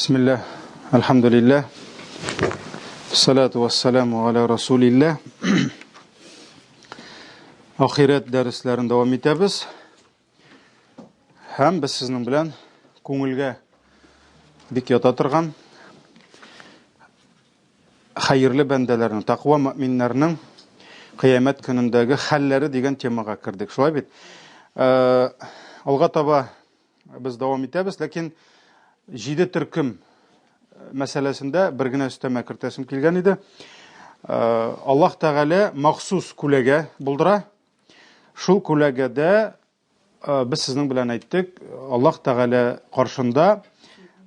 Бисмилла, альхамдулилля, салату вассаламу аля расулилля. Ахирәт дәресләрен дәвам итәбез. Һәм без сезнең белән күңелгә бик ята торган хәерле бәндәләрнең, тәкъва мөэминнәрнең кыямәт көнендәге хәлләре дигән темага кердек. Шулай бит? Э, алга таба без дәвам итәбез, ләкин җиде төркем э, мәсьәләсендә бер генә өстәмә кертәсем килгән иде. Э, Аллаһ Тәгалә махсус күләгә булдыра. Шул күләгәдә э, без сезнең белән әйттек, Аллаһ Тәгалә каршында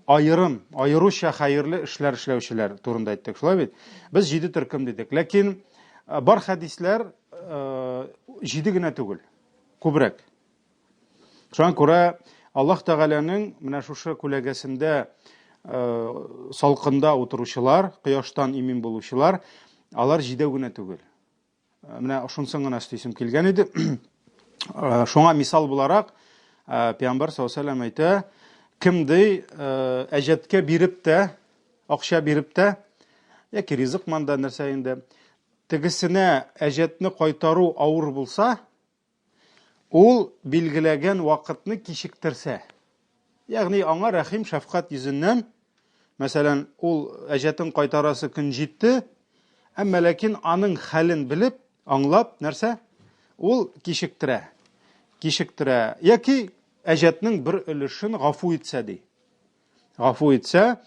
аерым, аеруча хәерле эшләр эшләүчеләр турында әйттек. Шулай бит? Без җиде төркем дидек. Ләкин бар хәдисләр җиде генә түгел, күбрәк. Шуңа күрә Аллаһ Тәгаләнең менә шушы күләгәсендә э, салкында утыручылар, кояштан имин булучылар, алар җидәү генә түгел. Э, менә шунысын гына өстисем килгән иде. Э, шуңа мисал буларак, Пәйгамбәр саллаллаху алейһи әйтә, кем ди, әҗәткә биреп тә, акча биреп тә, яки ризык манда нәрсә инде, тегесенә әҗәтне кайтару авыр булса, Ул билгеләгән вакытны кичектерсә, ягъни аңа рәхим шәфкать йөзеннән, мәсәлән, ул әҗәтен кайтарасы көн җитте, әмма ләкин аның хәлен белеп, аңлап, нәрсә? Ул кичектерә. Кичектерә. Яки әҗәтнең бер өлешен гафу итсә ди. Гафу итсә,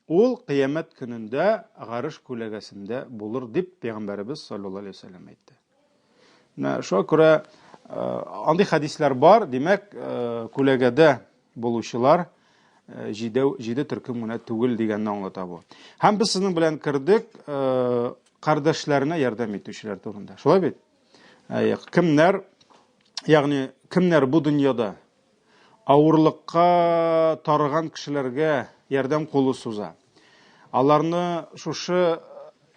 ул кыямәт көнендә гарыш күләгәсендә булыр дип пәйгамбәребез саллаллаһу алейһи вәсәлләм әйтте. Менә шуңа күрә э, андый хәдисләр бар, димәк, э, күләгәдә булучылар э, җидәү җиде төркем генә түгел дигәнне аңлата бу. Һәм без сезнең белән кердек кардәшләренә ярдәм итүчеләр турында. Шулай бит? Кемнәр, ягъни кемнәр бу дөньяда авырлыкка тарыган кешеләргә ярдәм кулы суза. Аларны шушы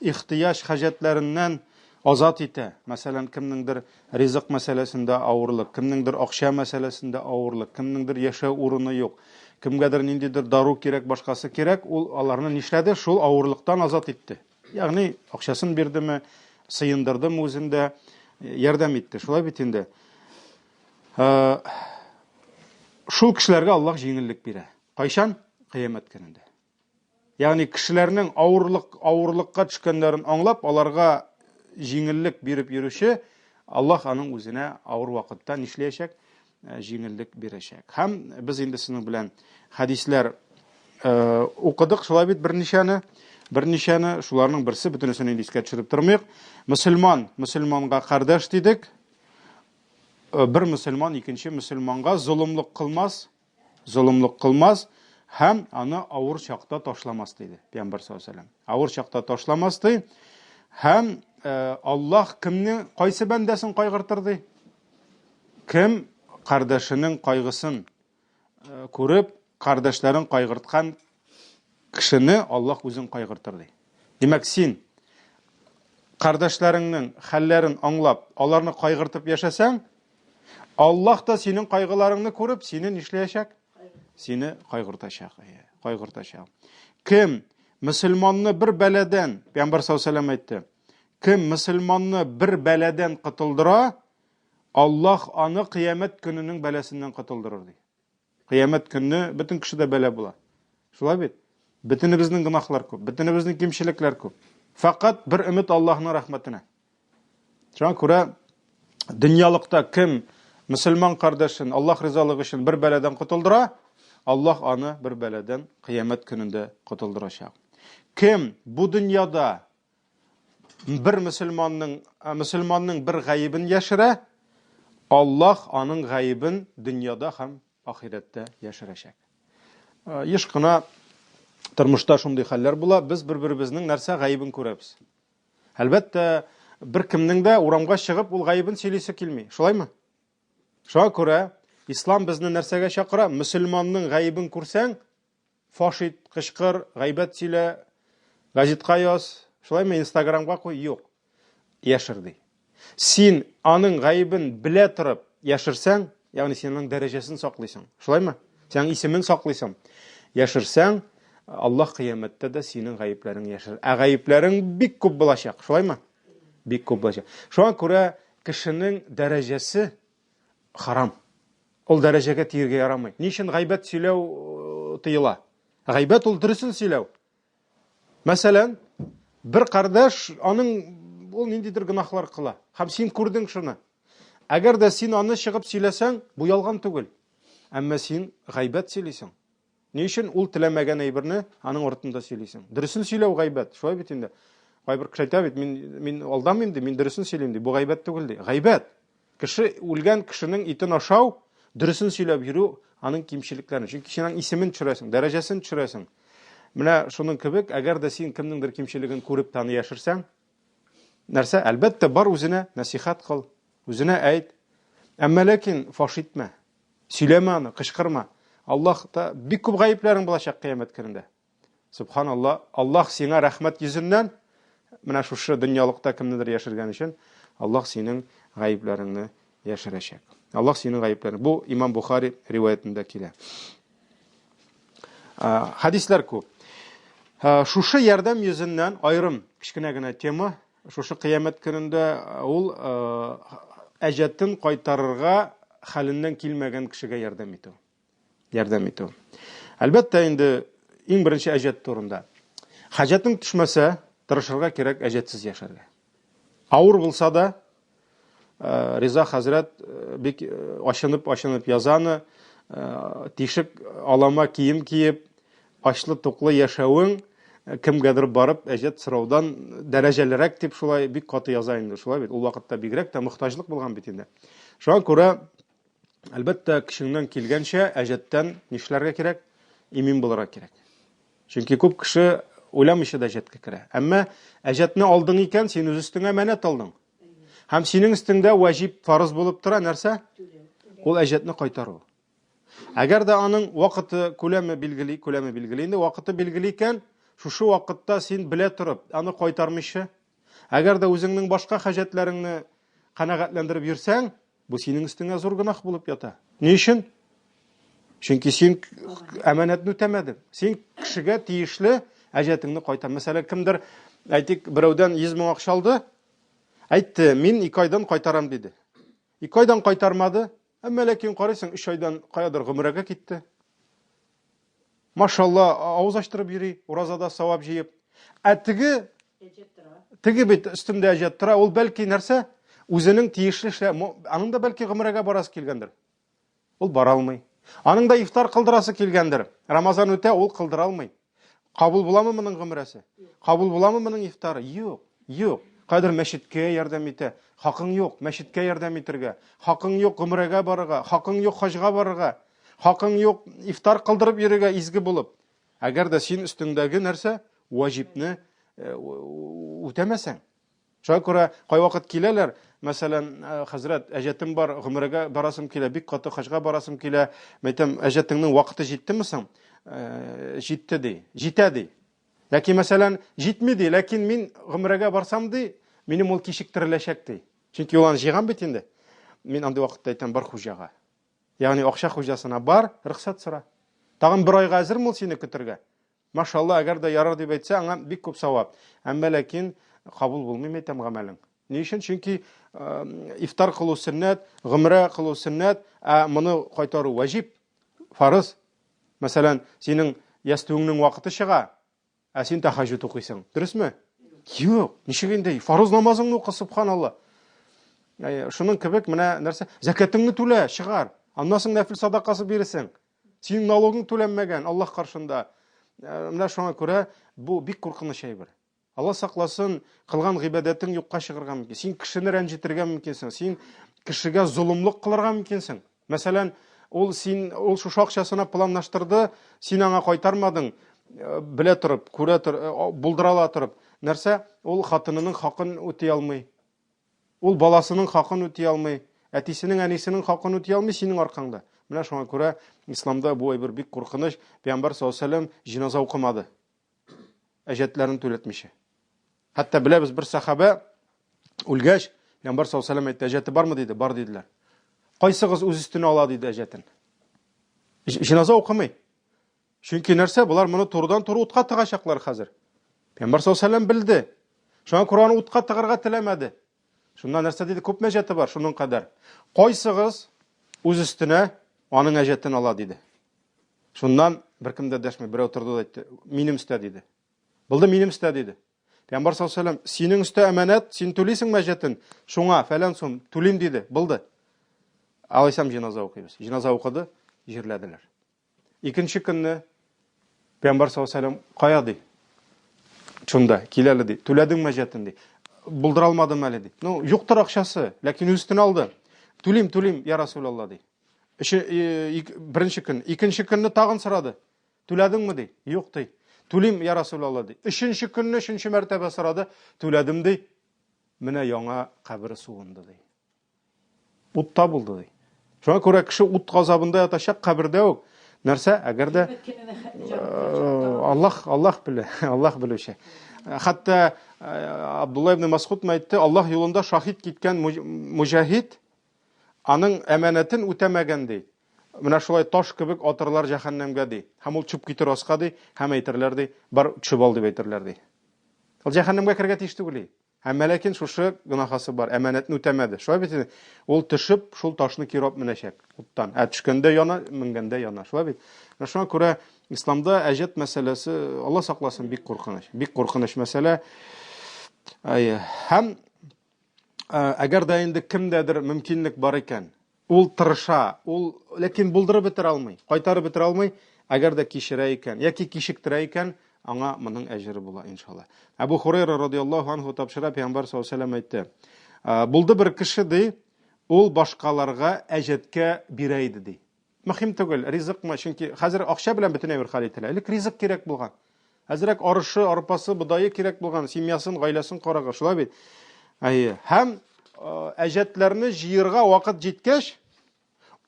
ихтыяҗ хаҗәтләреннән азат итә. Мәсәлән, кемнеңдер ризык мәсьәләсендә авырлык, кемнеңдер акча мәсьәләсендә авырлык, кемнеңдер яшәү урыны юк, кемгәдер ниндидер дару кирәк, башкасы кирәк, ул аларны нишләде? Шул авырлыктан азат итте. Ягъни акчасын бирдеме, сыендырдымы үзендә, ярдәм итте. Шулай бит инде. Э, шул кешеләргә Аллаһ җиңеллек бирә. Кайчан? Кыямәт көнендә. Ягъни кешеләрнең авырлык авырлыкка төшкәннәрен аңлап, аларга җиңеллек биреп йөрүче Аллаһ аның үзенә авыр вакытта нишләячәк? Э, җиңеллек бирәчәк. Һәм без инде сезнең белән хәдисләр э, укыдык, шулай бит берничәне, берничәне, шуларның берсе бөтенесен инде искә төшереп тормыйк. Мөселман мөселманга кардәш дидек. Э, бер мөселман икенче мөселманга золымлык кылмас, золымлык кылмас һәм аны авыр чакта ташламас диде Пәйгамбәр саллаллаху алейһи Авыр чакта ташламас ди һәм э, Аллаһ кемне кайсы бәндәсен кайгыртыр ди? Кем кардәшенең кайгысын э, күреп, кардәшләрен кайгырткан кешене Аллаһ үзен кайгыртыр ди. Димәк, син кардәшләреңнең хәлләрен аңлап, аларны кайгыртып яшәсәң, Аллаһ та синең кайгыларыңны күреп, сине нишләячәк? Сине кайгыртачак, кайгыртачак. Кем мөселманны бер бәладән, Пәйгамбәр саллаллаху алейһи әйтте, кем мөселманны бер бәладән котылдыра, Аллаһ аны кыямәт көненең бәласеннән котылдырыр ди. Кыямәт көнне бөтен кешедә бәла була. Шулай бит? Бөтенебезнең гөнаһлар күп, бөтенебезнең кимчелекләр күп. Фәкать бер өмет Аллаһның рәхмәтенә. Шуңа күрә дөньялыкта кем мөселман кардәшен Аллаһ ризалыгы өчен бер бәладән котылдыра, Аллаһ аны бер бәладән кыямәт көнендә котылдырачак. Кем бу дөньяда бер мөселманның мөселманның бер гаебен яшерә, Аллаһ аның гаебен дөньяда һәм ахирәттә яшерәчәк. Еш кына тормышта шундый хәлләр була, без бер-беребезнең нәрсә гаебен күрәбез. Әлбәттә, бер кемнең дә урамга чыгып ул гаебен сөйлисе килми. Шулаймы? Шуңа күрә ислам безне нәрсәгә чакыра? Мөселманның гаебен күрсәң, Фаш ит, кычкыр, гайбәт сөйлә, газетка яз, шулаймы, инстаграмга куй, юк. Яшер ди. Син аның гаебен белә торып яшерсәң, ягъни син аның дәрәҗәсен саклыйсың. Шулаймы? Син аның исемен саклыйсың. Яшерсәң, Аллаһ кыямәттә дә синең гаепләрең яшерер. Ә гаепләрең бик күп булачак, шулаймы? Бик күп булачак. Шуңа күрә кешенең дәрәҗәсе харам. Ул дәрәҗәгә тиергә ярамый. Ни өчен гайбәт сөйләү э, тыела? Гайбәт ул дөресен сөйләү. Мәсәлән, бер кардәш аның ул ниндидер гөнаһлар кыла. Һәм син күрдең шуны. Әгәр дә син аны чыгып сөйләсәң, бу ялган түгел. Әмма син гайбәт сөйлисең. Ни өчен ул теләмәгән әйберне аның артында сөйлисең? Дөресен сөйләү гайбәт, шулай бит инде. Кайбер кеше әйтә бит, мин мин алдамыйм ди, мин дөресен сөйлим ди. Бу гайбәт түгел ди. Гайбәт. Кеше үлгән кешенең итен ашау, дөресен сөйләп йөрү аның кимчелекләрен. Чөнки син аның исемен төшерәсең, дәрәҗәсен төшерәсең. Менә шуның кебек, әгәр дә син кемнеңдер кимчелеген күреп тә аны яшерсәң, нәрсә? Әлбәттә, бар үзенә нәсихәт кыл, үзенә әйт. Әмма ләкин фаш итмә. Сөйләмә аны, кычкырма. Аллаһ та бик күп гаепләрең булачак кыямәт көнендә. Субханалла, Аллаһ сиңа рәхмәт йөзеннән менә шушы дөньялыкта кемнедер яшергән өчен Аллаһ синең гаепләреңне яшерәчәк. Аллаһ синең гаепләреңне. Бу Имам Бухари риваятендә килә. Хәдисләр күп. Шушы ярдәм йөзеннән аерым кечкенә генә тема Шушы кыямәт көнендә ул әҗәтен кайтарырга хәленнән килмәгән кешегә ярдәм итү. Ярдәм итү. Әлбәттә инде иң беренче әҗәт турында. Хаҗәтең төшмәсә, тырышырга кирәк әҗәтсез яшәргә. Авыр булса да, Риза хәзрәт бик ачынып-ачынып яза аны, тишек алама кием киеп, ачлы-туклы яшәвең кемгәдер барып әҗәт сораудан дәрәҗәлерәк дип шулай бик каты яза инде, шулай бит. Ул вакытта бигрәк тә мохтаҗлык булган бит инде. Шуңа күрә, әлбәттә, көчеңнән килгәнчә әҗәттән нишләргә кирәк? Имин булырга кирәк. Чөнки күп кеше уйламыйча да әҗәткә керә. Әмма әҗәтне алдың икән, син үз өстеңә әманәт алдың. Һәм синең өстеңдә вәҗиб, фарыз булып тора нәрсә? Ул әҗәтне кайтару. Әгәр дә аның вакыты, күләме билгели, күләме билгели инде, вакыты билгели икән, шушы вакытта син белә торып, аны кайтармыйча, әгәр дә үзеңнең башка хаҗәтләреңне канәгатьләндереп йөрсәң, бу синең өстеңә зур гөнаһ булып ята. Ни өчен? Чөнки син әманәтне үтәмәдең. Син кешегә тиешле әҗәтеңне кайтар. Мәсәлән, кемдер, әйтик, берәүдән 100 мең акча алды, әйтте, мин 2 айдан кайтарам диде. 2 айдан кайтармады, әмма ләкин карыйсың, 3 айдан каядыр гомрәгә китте. Машалла, авыз ачтырып йөри, уразада савап җыеп. Ә теге теге бит өстендә әҗәт тора, ул бәлки нәрсә? Үзенең тиешле эшлә, аның да бәлки гомрәгә барасы килгәндер. Ул бара алмый. Аның да ифтар кылдырасы килгәндер. Рамазан үтә, ул кылдыра алмый. Кабул буламы моның гомрәсе? Кабул буламы моның ифтары? Юк, юк. Кайдыр мәчеткә ярдәм итә. Хакың юк мәчеткә ярдәм итергә. Хакың юк гомрәгә барырга. Хакың юк хаҗга барырга. Хакың юк ифтар кылдырып йөрергә изге булып. Әгәр дә син өстеңдәге нәрсә ваҗибне э, үтәмәсәң, Шуңа күрә кайвакыт киләләр, мәсәлән, э, хәзрәт, әҗәтем бар, гомрәгә барасым килә, бик каты хаҗга барасым килә. Мәйтәм, әҗәтеңнең вакыты җиттеме соң? Э, җитте ди. Җитә ди. Яки мәсәлән, җитми ди, ләкин мин гомрәгә барсам ди, минем ул кичектереләчәк ди. Чөнки ул аны җыйган бит инде. Мин андый вакытта әйтәм, бар хуҗага. Ягъни акча хуҗасына бар, рөхсәт сора. Тагын бер айга әзерме ул сине көтергә? Машалла, әгәр дә ярар дип әйтсә, аңа бик күп савап. Әмма ләкин кабул булмый мәйтәм гамәлең. Ни өчен? Чөнки ифтар кылу сөннәт, гомрә кылу сөннәт, ә моны кайтару ваҗиб, фарыз. Мәсәлән, синең ястүеңнең вакыты чыга, ә син тәһәҗҗүд укыйсың. Дөресме? Юк, ничек инде? Фарыз намазыңны укы, субханалла. Шуның кебек менә нәрсә? Зәкәтеңне түлә, чыгар. Аннан соң нәфил садакасы биресең. Синең налогың түләнмәгән Аллаһ каршында. Э, менә шуңа күрә бу бик куркыныч әйбер. Алла сакласын, кылган гыйбадәтең юкка чыгарга мөмкин. Син кешене рәнҗетергә мөмкинсең. Син кешегә золымлык кылырга мөмкинсең. Мәсәлән, ул син ул шушы акчасына планлаштырды, син аңа кайтармадың, э, белә торып, күрә тор, э, булдыра ала торып. Нәрсә? Ул хатынының хакын үти алмый. Ул баласының хакын үти алмый, әтисенең, әнисенең хакын үти алмый синең аркаңда. Менә шуңа күрә исламда бу әйбер бик куркыныч. Пәйгамбәр саллаллаһу алейһи вәсәлләм җиназа укымады. Әҗәтләрен түләтмичә. Хәтта беләбез бер сахабә үлгәч, Пәйгамбәр саллаллаһу алейһи вәсәлләм әйтте, әҗәте бармы диде, бар диделәр. Кайсыгыз үз өстенә ала диде әҗәтен. Җиназа укымый. Чөнки нәрсә, болар моны турыдан-туры утка тыгачаклар хәзер. Пәйгамбәр саллаллаһу алейһи белде. Шуңа күрә аны утка тыгарга теләмәде. Шунда нәрсә диде? Күпме әҗәте бар, шуның кадәр. Кайсыгыз үз өстенә аның әҗәтен ала диде. Шуннан беркем дә дәшми, берәү торды да әйтте, минем өстә диде. Булды минем өстә диде. Пәйгамбәр саллаллаһу алейһи вәсәлләм, синең өстә әманәт, син түлисеңме әҗәтен? Шуңа фәлән сум түлим диде. Булды. Алайсам җеназа укыйбыз. Җеназа укыды, җирләделәр. Икенче көнне Пәйгамбәр саллаллаһу алейһи вәсәлләм кая ди? Шунда, кил әле ди. Түләдеңме әҗәтен ди. Булдыра алмадым әле ди. Ну, юктыр акчасы, ләкин үз өстенә алды. Түлим, түлим, я Расулалла ди. Өче, беренче көн. Икенче көнне тагын сорады. Түләдеңме ди? Юк ди. Түлим, я Расулалла ди. Өченче көнне өченче мәртәбә сорады. Түләдем ди. Менә яңа кабере суынды ди. Утта булды ди. Шуңа күрә кеше ут газабында ятачак кабердә үк. Нәрсә? Әгәр дә Аллаһ, Аллаһ белә, Аллаһ белүче. Хәтта Абдулла ибн Масхуд әйтте, Аллаһ юлында шаһит киткән муҗаһид аның әманәтен үтәмәгән ди. Менә шулай таш кебек атырлар җәһәннәмгә ди. Һәм ул төшеп китер аска ди, һәм әйтерләр ди, бар төшеп ал дип әйтерләр ди. Ул җәһәннәмгә керергә тиеш түгел ди. Әмма ләкин шушы гөнаһасы бар, әманәтне үтәмәде. Шулай бит инде. Ул төшеп, шул ташны кире алып менәчәк уттан. Ә төшкәндә яна, менгәндә яна. Шулай бит. Менә шуңа күрә исламда әҗәт мәсьәләсе, Алла сакласын, бик куркыныч. Бик куркыныч мәсьәлә. Әйе. Һәм әгәр дә инде кемдәдер мөмкинлек бар икән, Ул тырыша, ул ләкин булдырып бетерә алмый, кайтарып бетерә алмый. Әгәр дә кичерә икән яки кичектерә икән, аңа моның әҗере була, иншалла. Әбу Хурайра радиаллаһу анһу тапшыра, пәйгамбәр саллаллаһу алейһи вәсәлләм әйтте. Булды бер кеше ди, ул башкаларга әҗәткә бирә иде ди. Мөһим түгел, ризыкмы, чөнки хәзер акча белән бөтен әйбер хәл ителә. Элек ризык кирәк булган. Әзрәк арышы, арпасы, бодае кирәк булган, семьясын, гаиләсен карарга, шулай бит. Әйе. Һәм әҗәтләрне җыерга вакыт җиткәч,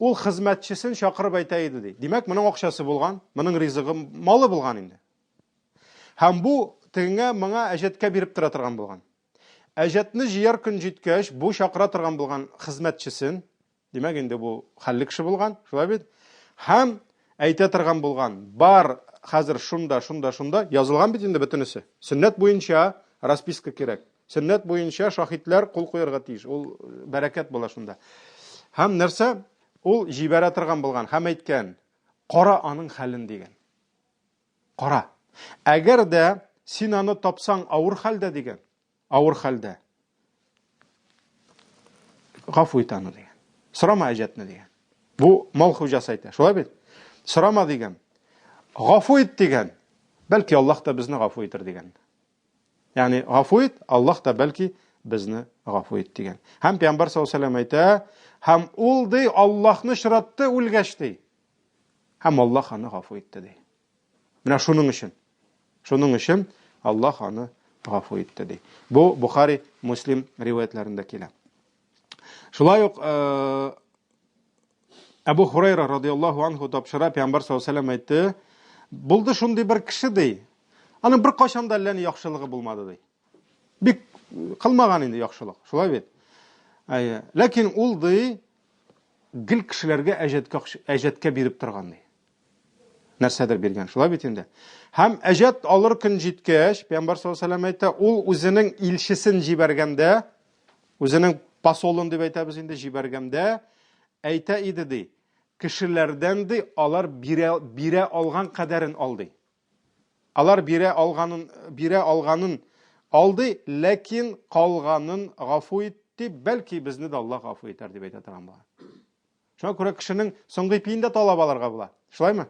ул хезмәтчесен чакырып әйтә иде ди. Димәк, моның акчасы булган, моның ризыгы, малы булган инде. Һәм бу тегеңә моңа әҗәткә биреп тора торган булган. Әҗәтне җыяр көн җиткәч, бу чакыра торган булган хезмәтчесен, Димәк, инде бу хәлле кеше булган, шулай бит? Һәм әйтә торган булган, бар хәзер шунда, шунда, шунда язылган бит инде бөтенесе. Сөннәт буенча расписка кирәк. Сөннәт буенча шаһитләр кул куярга тиеш. Ул бәрәкәт була шунда. Һәм нәрсә? Ул җибәрә торган булган һәм әйткән, кара аның хәлен дигән. Кара. Әгәр дә син аны тапсаң авыр хәлдә дигән, Авыр хәлдә. Гафу ит аны дигән. Сорама әҗәтне дигән. Бу мал хуҗасы әйтә. Шулай бит? Сорама дигән. Гафу ит дигән. Бәлки Аллаһ та безне гафу итер дигән. Ягъни гафу ит, Аллаһ та бәлки безне гафу ит дигән. Һәм Пәйгамбәр саллаллаһу алейһи әйтә, һәм ул ди Аллаһны очратты үлгәч ди. Һәм Аллаһ аны гафу итте ди. Менә шуның өчен. Шуның өчен Аллаһ аны гафу итте ди. Бу Бухари, Муслим риваятләрендә килә. Шулай ук э, Әбу Хурайра радиаллаһу анху тапшыра, Пәйгамбәр саллаллаһу алейһи әйтте, булды шундый бер кеше ди. Аның бер кашан да әллә ни яхшылыгы булмады ди. Бик кылмаган инде яхшылык, шулай бит? Әйе. Ләкин ул ди гел кешеләргә әҗәткә әҗәткә биреп торган ди. Нәрсәдер биргән, шулай бит инде. Һәм әҗәт алыр көн җиткәч, Пәйгамбәр саллаллаһу алейһи вәсәлләм әйтә, ул үзенең илчесен җибәргәндә, үзенең посолын дип әйтәбез инде, җибәргәндә әйтә иде ди. Кешеләрдән ди, алар бирә, бирә алган кадәрен ал ди. Алар бирә алганын, бирә алганын ал ди, ләкин калганын гафу ит ди, бәлки безне дә Аллаһ гафу итәр дип әйтә торган була. Шуңа күрә кешенең соңгы ипиен дә талап алырга була. Шулаймы?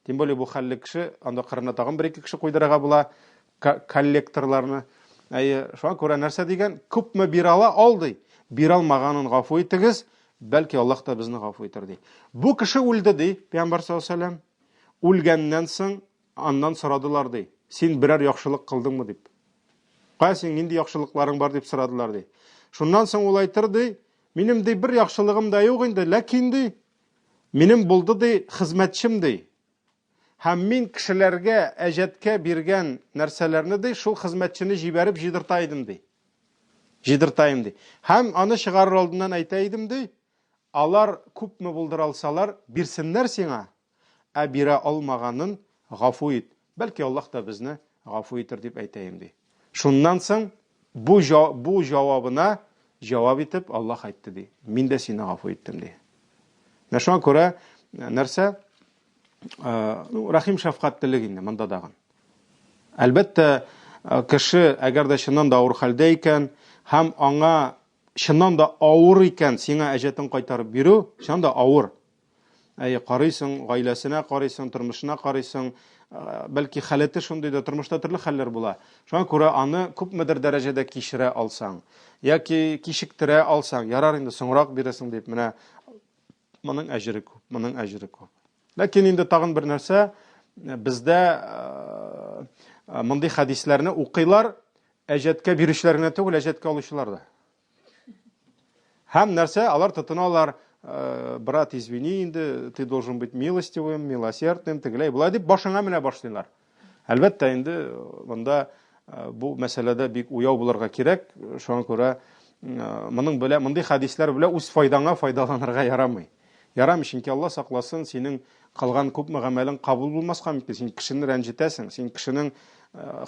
Тем более бу хәлле кеше, анда кырына тагын бер-ике кеше куйдырырга була, коллекторларны. Әйе, шуңа күрә нәрсә дигән? Күпме бирә ала, ал ди. Бирә алмаганын гафу итегез, бәлки Аллаһ та безне гафу итәр ди. Бу кеше үлде ди, Пәйгамбәр саллаллаһу алейһи ва сәлләм. Үлгәннән соң аннан сорадылар ди. Син берәр яхшылык кылдыңмы дип. Кая син нинди яхшылыкларың бар дип сорадылар ди. Шуннан соң ул әйтер ди, Минем ди бер яхшылыгым да юк инде, ләкин ди, минем булды ди хезмәтчем ди. Һәм мин кешеләргә әҗәткә биргән нәрсәләрне ди, шул хезмәтчене җибәреп җыйдырта идем ди. Җыйдырта идем ди. Һәм аны чыгарыр алдыннан әйтә идем ди, алар күпме булдыра алсалар, бирсеннәр сиңа, ә бирә алмаганын гафу ит. Бәлки Аллаһ та безне гафу итер дип әйтәем ди. Шуннан соң бу бу җавабына җавап итеп Аллаһ әйтте ди. Мин дә сине гафу иттем ди. Менә шуңа күрә э, нәрсә? Э, ну, рәхим шәфкатьлелек инде монда дагын. Әлбәттә, э, кеше әгәр дә чыннан да авыр хәлдә икән һәм аңа чыннан да авыр икән, сиңа әҗәтен кайтарып бирү, чыннан да авыр. Әйе, карыйсың, гаиләсенә карыйсың, тормышына карыйсың, бәлки халәте шундый да, тормышта төрле хәлләр була. Шуңа күрә аны күпмедер дәрәҗәдә кичерә алсаң, яки кичектерә алсаң, ярар инде соңрак бирәсең дип, менә моның әҗере күп, моның әҗере күп. Ләкин инде тагын бер нәрсә, бездә мондый хәдисләрне укыйлар, әҗәткә бирүчеләр генә түгел, әҗәткә алучылар да. Һәм нәрсә, алар тотыналар, э, брат, извини инде, ты должен быть милостивым, милосердным, тегеләй, болай дип башыңа менә башлыйлар. Әлбәттә, инде э, монда э, бу мәсьәләдә бик уяу булырга кирәк, шуңа күрә моның белән мондый хәдисләр белән үз файдаңа файдаланырга ярамый. Ярамый, чөнки Алла сакласын, синең кылган күпме гамәлең кабул булмаска мөмкин. Син кешене рәнҗетәсең, син кешенең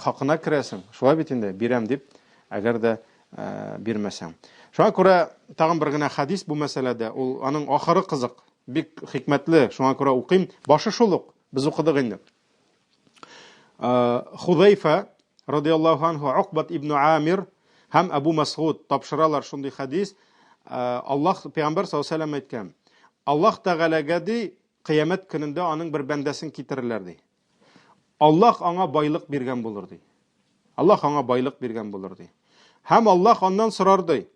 хакына керәсең. Шулай бит инде, бирәм дип, әгәр дә Э, бирмәсәң. Шуңа күрә тагын бер генә хадис бу мәсьәләдә, ул аның ахыры кызык, бик хикмәтле, шуңа күрә укыйм. Башы шул ук, без укыдык инде. Э, Худайфа радиаллаһу анху, Укбат ибн Амир һәм Абу Масгуд тапшыралар шундый хадис. Э, Аллаһ пәйгамбәр саллаллаһу алейһи вәсәлләм әйткән. Аллаһ Тәгаләгә ди, кыямәт көнендә аның бер бәндәсен китерерләр ди. Аллаһ аңа байлык биргән булыр ди. Аллаһ аңа байлык биргән булыр ди. Һәм Аллаһ аннан сорар ди.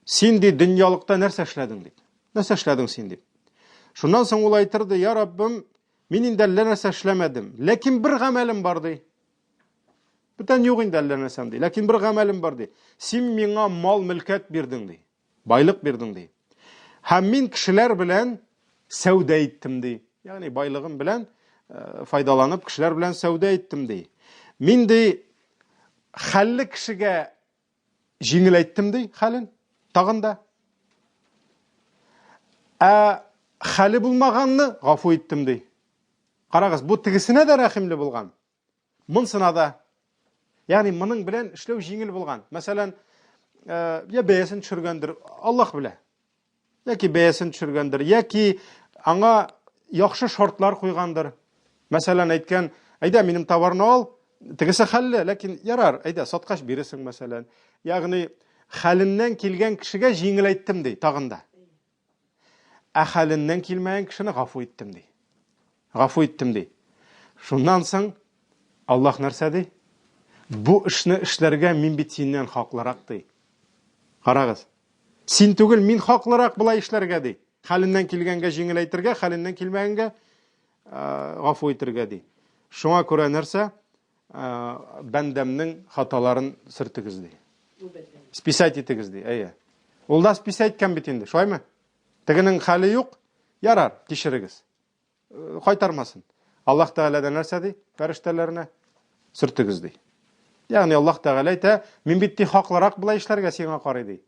Син ди дөньялыкта нәрсә эшләдең дип. Нәрсә эшләдең син дип. Шуннан соң ул әйтер ди, я Раббым, мин инде әллә нәрсә эшләмәдем, ләкин бер гамәлем бар ди. Бүтән юк инде әллә нәрсәм ди. Ләкин бер гамәлем бар ди. Син миңа мал мөлкәт бирдең ди. Байлык бирдең ди. Һәм мин кешеләр белән сәүдә иттем ди. Ягъни байлыгым белән э, файдаланып кешеләр белән сәүдә иттем ди. Мин ди хәлле кешегә җиңел әйттем ди хәлен, тагын да. Ә хәле булмаганны гафу иттем ди. Карагыз, бу тегесенә дә рәхимле булган. Монсына да. Ягъни моның белән эшләү җиңел булган. Мәсәлән, э, я бәясен төшергәндер, Аллаһ белә. Яки бәясен төшергәндер, яки аңа яхшы шартлар куйгандыр. Мәсәлән, әйткән, әйдә минем товарны ал, тегесе хәлле, ләкин ярар, әйдә саткач бирерсең, мәсәлән. Ягъни хәленнән килгән кешегә җиңел әйттем ди, тагын да. Ә хәленнән килмәгән кешене гафу иттем ди. Гафу иттем ди. Шуннан соң Аллаһ нәрсә ди? Бу эшне эшләргә мин бит синнән хаклырак ди. Карагыз. Син түгел, мин хаклырак болай эшләргә ди. Хәленнән килгәнгә җиңел әйтергә, хәленнән килмәгәнгә гафу итергә ди. Шуңа күрә нәрсә? Бәндәмнең хаталарын сөртегез ди. Списать итегез ди, әйе. Ул да списать иткән бит инде, шулаймы? Тегенең хәле юк, ярар, кичерегез. Э, кайтармасын. Аллаһ Тәгалә дә нәрсә ди? Фәрештәләренә сөртегез ди. Ягъни Аллаһ Тәгалә әйтә, мин бит ди хаклырак болай эшләргә сиңа карый ди.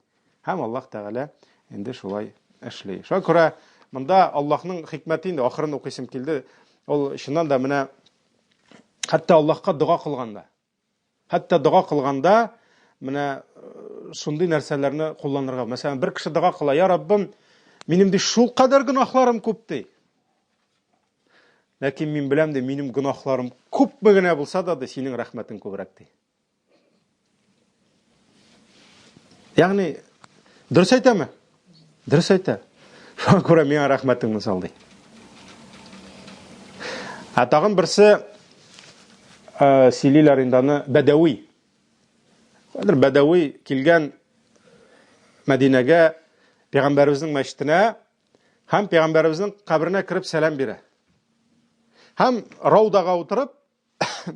Һәм Аллаһ Тәгалә инде шулай эшли. Шуңа күрә монда Аллаһның хикмәте инде ахырын укыйсым килде. Ул чыннан да менә хәтта Аллаһка дога кылганда, хәтта дога кылганда менә э, шундый нәрсәләрне кулланырга. Мәсәлән, бер кеше дога кыла, я Раббым, минем ди шул кадәр гөнаһларым күп ди. Ләкин мин беләм ди, минем гөнаһларым күпме генә булса да ди, синең рәхмәтең күбрәк ди. Ягъни, дөрес әйтәме? Дөрес әйтә. Шуңа күрә миңа рәхмәтеңне сал ди. Ә тагын берсе э, сөйлиләр инде аны Бәдәви. Хәзер Бәдәви килгән Мәдинәгә пәйгамбәребезнең мәчетенә һәм пәйгамбәребезнең каберенә кереп сәлам бирә. Һәм раудага утырып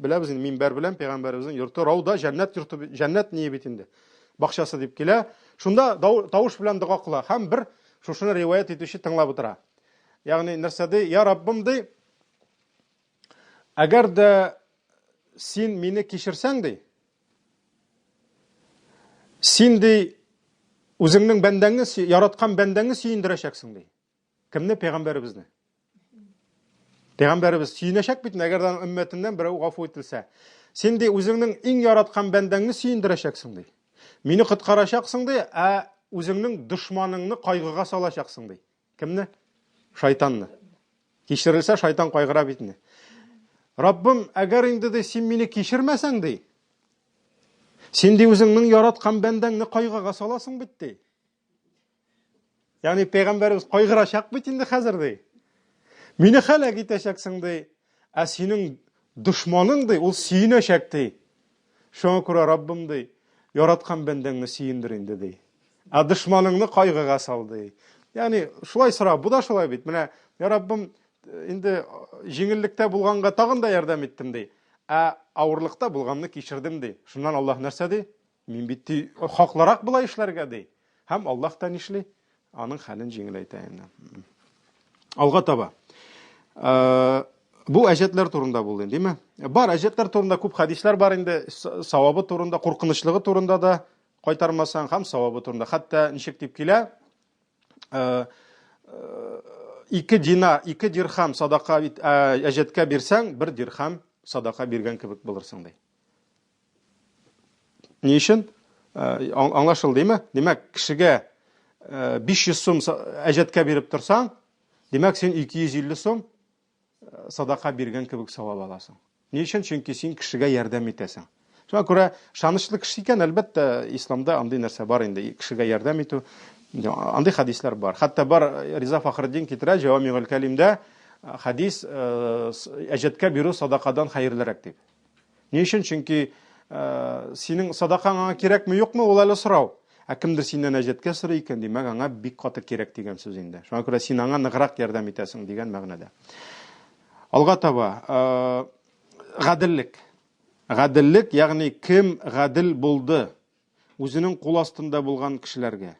Беләбез инде, минбәр белән пәйгамбәребезнең йорты Рауда, җәннәт йорты, җәннәт ние бит инде. Бакчасы дип килә. Шунда тавыш белән дога кыла һәм бер шушыны риваять итүче тыңлап утыра. Ягъни нәрсә ди? Я Раббым ди, әгәр дә син мине кичерсәң ди, син ди үзеңнең бәндәңне яраткан бәндәңне сөендерәчәксең ди. Кемне? Пәйгамбәребезне. Пәйгамбәребез сөенәчәк бит, әгәр дә өммәтеннән берәү гафу ителсә. Син ди үзеңнең иң яраткан бәндәңне сөендерәчәксең ди. Мине коткарачаксың ди, ә үзеңнең дошманыңны кайгыга салачаксың ди. Кемне? Шайтанны. Кичерелсә, шайтан кайгыра бит инде. Раббым, әгәр инде ди син мине кичермәсәң ди, син ди үзеңнең яраткан бәндәңне кайгыга саласың бит ди. Ягъни пәйгамбәребез кайгырачак бит инде хәзер ди. Мине хәләк итәчәксең ди. Ә синең дошманың ди, ул сөенәчәк ди. Шуңа күрә Раббым ди, яраткан бәндәңне сөендер инде ди. Ә дошманыңны кайгыга сал ди. Ягъни шулай сора, бу да шулай бит. Менә, я Раббым, инде җиңеллектә булганга тагын да ярдәм иттем ди. Ә авырлыкта булганны кичердем ди. Шуннан Аллаһ нәрсә ди? Мин бит ди, хаклырак болай эшләргә ди. Һәм Аллаһ та нишли? Аның хәлен җиңеләйтә инде. Алга таба. Э, бу әҗәтләр турында булды инде, димме? Бар, әҗәтләр турында күп хәдисләр бар инде, савабы турында, куркынычлыгы турында да кайтармасаң һәм савабы турында. Хәтта ничек дип килә? Э, э, ике динар, ике дирхам садака әҗәткә бирсәң, бер дирхам садака биргән кебек булырсың ди. Ни өчен? Э, аңлашылды, димме? Димәк, кешегә 500 э, сум әҗәткә биреп торсаң, димәк, син 250 сум э, садака биргән кебек савап аласың. Ни өчен? Чөнки син кешегә ярдәм итәсең. Шуңа күрә ышанычлы кеше икән, әлбәттә, исламда андый нәрсә бар инде, кешегә ярдәм итү. Андый хәдисләр бар. Хәтта бар Риза Фахретдин китерә Җавамигуль Кәлимдә хәдис әҗәткә бирү садакадан хәерлерәк дип. Ни өчен? Чөнки э, синең садакаң аңа кирәкме, юкмы, ул әле сорау. Ә кемдер синнән әҗәткә сорый икән, димәк, аңа бик каты кирәк дигән сүз инде. Шуңа күрә син аңа ныграк ярдәм итәсең дигән мәгънәдә. Алга таба, э, гаделлек. Гаделлек, ягъни кем гадел булды, үзенең кул астында булган кешеләргә.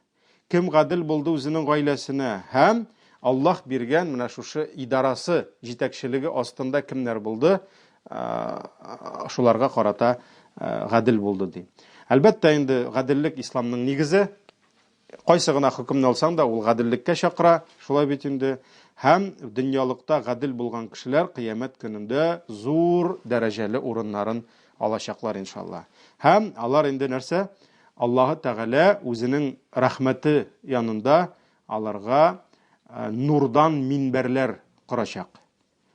Кем гадел булды үзенең гаиләсенә һәм Аллаһ биргән менә шушы идарасы, җитәкчелеге астында кемнәр булды, шуларга карата гадел булды ди. Әлбәттә инде гаделлек исламның нигезе. Кайсы гына хөкемне алсаң да, ул гаделлеккә чакыра, шулай бит инде. Һәм дөньялыкта гадел булган кешеләр кыямәт көнендә зур дәрәҗәле урыннарын алачаклар, иншалла. Һәм алар инде нәрсә? Аллаһы Тәгалә үзенең рәхмәте янында аларга э, нурдан минбәрләр корачак.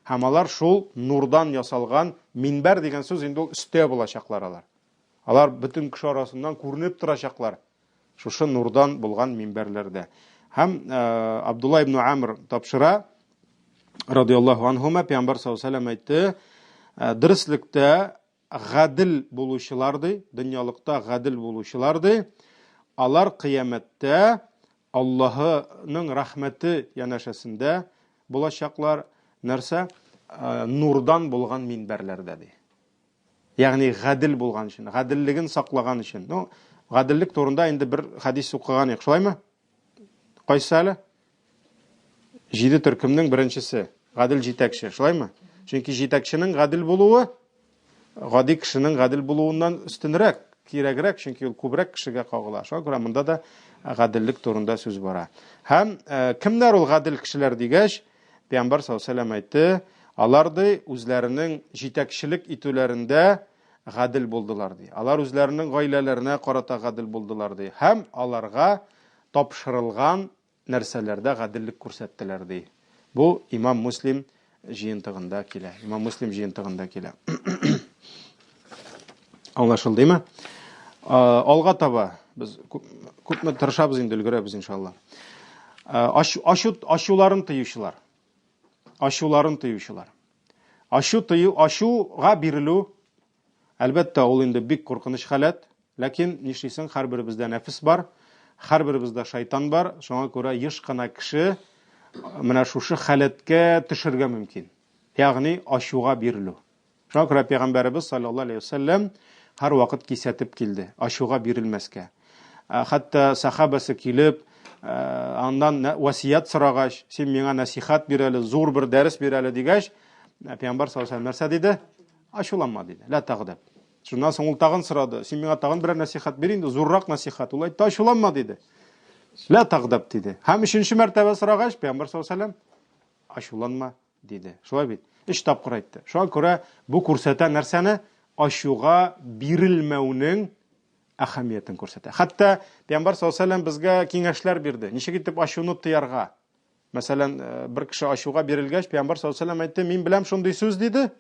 Һәм алар шул нурдан ясалган минбәр дигән сүз инде ул өстә булачаклар алар. Алар бөтен кеше арасыннан күренеп торачаклар. Шушы нурдан булган минбәрләрдә. Һәм э, Абдулла ибн Амр тапшыра, радиаллаһу анһума, пәйгамбәр саллаллаһу алейһи әйтте, э, дөреслектә гадел булучылар ди, дөньялыкта гадел булучылар ди, алар кыямәттә Аллаһының рәхмәте янәшәсендә булачаклар, нәрсә? Э, нурдан булган минбәрләрдә ди. Ягъни гадел булган өчен, гаделлеген саклаган өчен. Ну, гаделлек турында инде бер хәдис укыган идек, шулаймы? Кайсы әле? Җиде төркемнең беренчесе, гадел җитәкче, шулаймы? Чөнки җитәкченең гадел булуы гади кешенең гадел булуыннан өстенрәк, кирәгрәк, чөнки ул күбрәк кешегә кагыла. Шуңа күрә монда да гаделлек турында сүз бара. Һәм э, кемнәр ул гадел кешеләр дигәч, Пәйгамбәр саллаллаһу алейһи вәсәлләм әйтте, алар ди үзләренең җитәкчелек итүләрендә гадел булдылар ди. Алар үзләренең гаиләләренә карата гадел булдылар ди һәм аларга тапшырылган нәрсәләрдә гаделлек күрсәттеләр ди. Бу Имам Муслим җыентыгында килә. Имам Муслим җыентыгында килә. Аңлашылдымы? Алга таба без күпме тырышабыз инде өлгерәбез иншалла. Ашу, ашу, ачуларын тыючылар. Ачуларын тыючылар. Ачу тыю, ачуга бирелү, әлбәттә, ул инде бик куркыныч халәт. Ләкин нишлисең, һәрберебездә нәфес бар, һәрберебездә шайтан бар. Шуңа күрә еш кына кеше менә шушы халәткә төшергә мөмкин. Ягъни ачуга бирелү. Шуңа күрә пәйгамбәребез саллаллаһу алейһи вәсәлләм һәрвакыт кисәтеп килде, ачуга бирелмәскә. Э, хәтта сахабасы килеп, э, аннан васият сорагач, син миңа нәсихәт бир әле, зур бер дәрес бир әле дигәч, э, пәйгамбәр саллаллаһу алейһи нәрсә диде? Ачуланма диде. Ла тагдаб. Шуннан соң ул тагын сорады, син миңа тагын берәр нәсихәт бир инде, зуррак нәсихәт. Ул әйтте, ачуланма диде. Ла тагдаб диде. Һәм өченче мәртәбә сорагач, пәйгамбәр саллаллаһу алейһи вәсәлләм ачуланма диде. Шулай бит. Өч тапкыр әйтте. Шуңа күрә бу күрсәтә нәрсәне? Ачуга бирелмәүнең әһәмиятен күрсәтә. Хәтта Пәйгамбәр саллаллаһу алейһи вәсәлләм безгә киңәшләр бирде. Ничек итеп ачуны тыярга? Мәсәлән, э, бер кеше ачуга бирелгәч, Пәйгамбәр саллаллаһу алейһи вәсәлләм әйтте, мин беләм шундый сүз диде.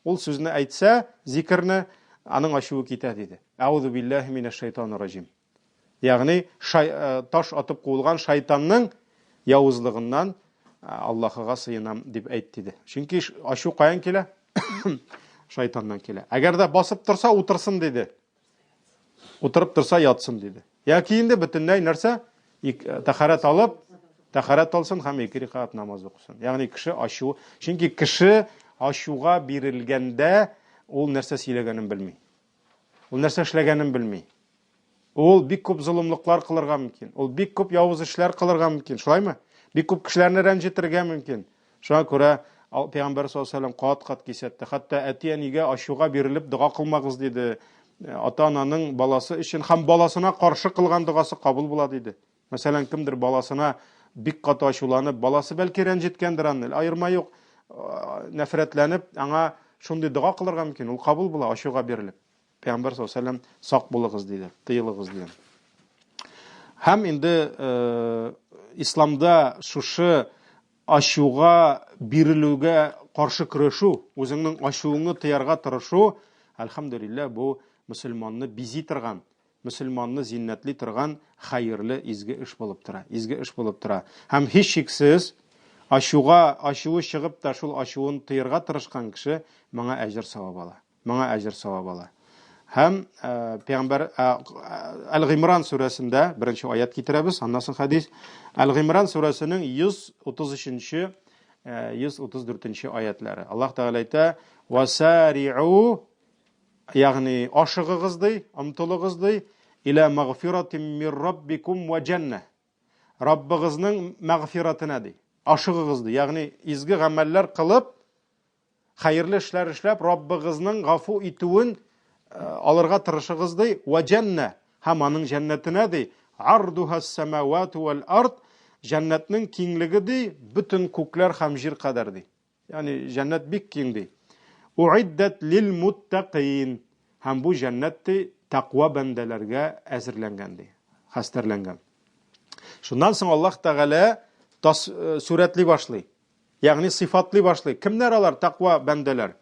Ул сүзне әйтсә, зикерне, аның ачуы китә диде. Әүзу биллаһи минәш шайтанир раҗим. Ягъни шай, э, таш атып куылган шайтанның явызлыгыннан э, Аллаһыга сыенам дип әйт диде. Чөнки ачу каян килә? Шайтаннан килә. Әгәр дә басып торса, утырсын диде. Утырып торса, ятсын диде. Яки инде бөтенләй нәрсә? Э, тәхәрәт алып, тәхәрәт алсын һәм ике рикат намаз укысын. Ягъни кеше ачу, чөнки кеше ачуга бирелгәндә ул нәрсә сөйләгәнен белми. Ул нәрсә эшләгәнен белми. Ул бик күп золымлыклар кылырга мөмкин. Ул бик күп явыз эшләр кылырга мөмкин. Шулаймы? Бик күп кешеләрне рәнҗетергә мөмкин. Шуңа күрә Пәйгамбәр саллаллаһу алейһи вәсәлләм кат-кат кисәтте. Хәтта әти-әнигә ачуга бирелеп дога кылмагыз диде. Ата-ананың баласы өчен һәм баласына каршы кылган догасы кабул була диде. Мәсәлән, кемдер баласына бик каты ачуланып, баласы бәлки рәнҗеткәндер аны, аерма юк, нәфрәтләнеп, аңа шундый дога кылырга мөмкин, ул кабул була ачуга бирелеп. Пәйгамбәр саллаллаһу алейһи вәсәлләм сак булыгыз диде, тыелыгыз диде. Һәм инде э, исламда шушы ачуга бирелүгә каршы көрәшү, үзеңнең ачуыңны тыярга тырышу, әлхәмдүлилләһ, бу мөселманны бизи торган, мөселманны зиннәтли торган хәерле изге эш булып тора. Изге эш булып тора. Һәм һичшиксез ачуга ачуы чыгып та шул ачуын тыярга тырышкан кеше моңа әҗер савап ала. Моңа әҗер савап ала. Һәм э, пәйгамбәр э, Әл-Гыймран сүрәсендә беренче аят китерәбез, аннан соң хәдис. Әл-Гыймран сүрәсенең 133-нче 134-нче э, аятлары. Аллаһ Тәгалә әйтә: "Васари'у" ягъни ашыгыгыз ди, омтылыгыз ди, иля магфиратин мир раббикум ва җанна. Раббыгызның мәгъфиратына ди. Ашыгыгыз ди, ягъни изге гамәлләр кылып, Хәерле эшләр эшләп, Раббыгызның гафу итүен алырга тырышыгыз, ди. Вә җәннә, һәм аның җәннәтенә, ди. Ардуха самавату вәл ард, җәннәтнең киңлеге, ди, бөтен күкләр һәм җир кадәр, ди. Ягъни җәннәт бик киң, ди. Уиддәт лил муттакин. Һәм бу җәннәт, ди, тәкъва бәндәләргә әзерләнгән, ди, хәстәрләнгән. Шуннан соң Аллаһ Тәгалә сурәтли башлый. Ягъни сыйфатлый башлый. Кемнәр алар тәкъва бәндәләр?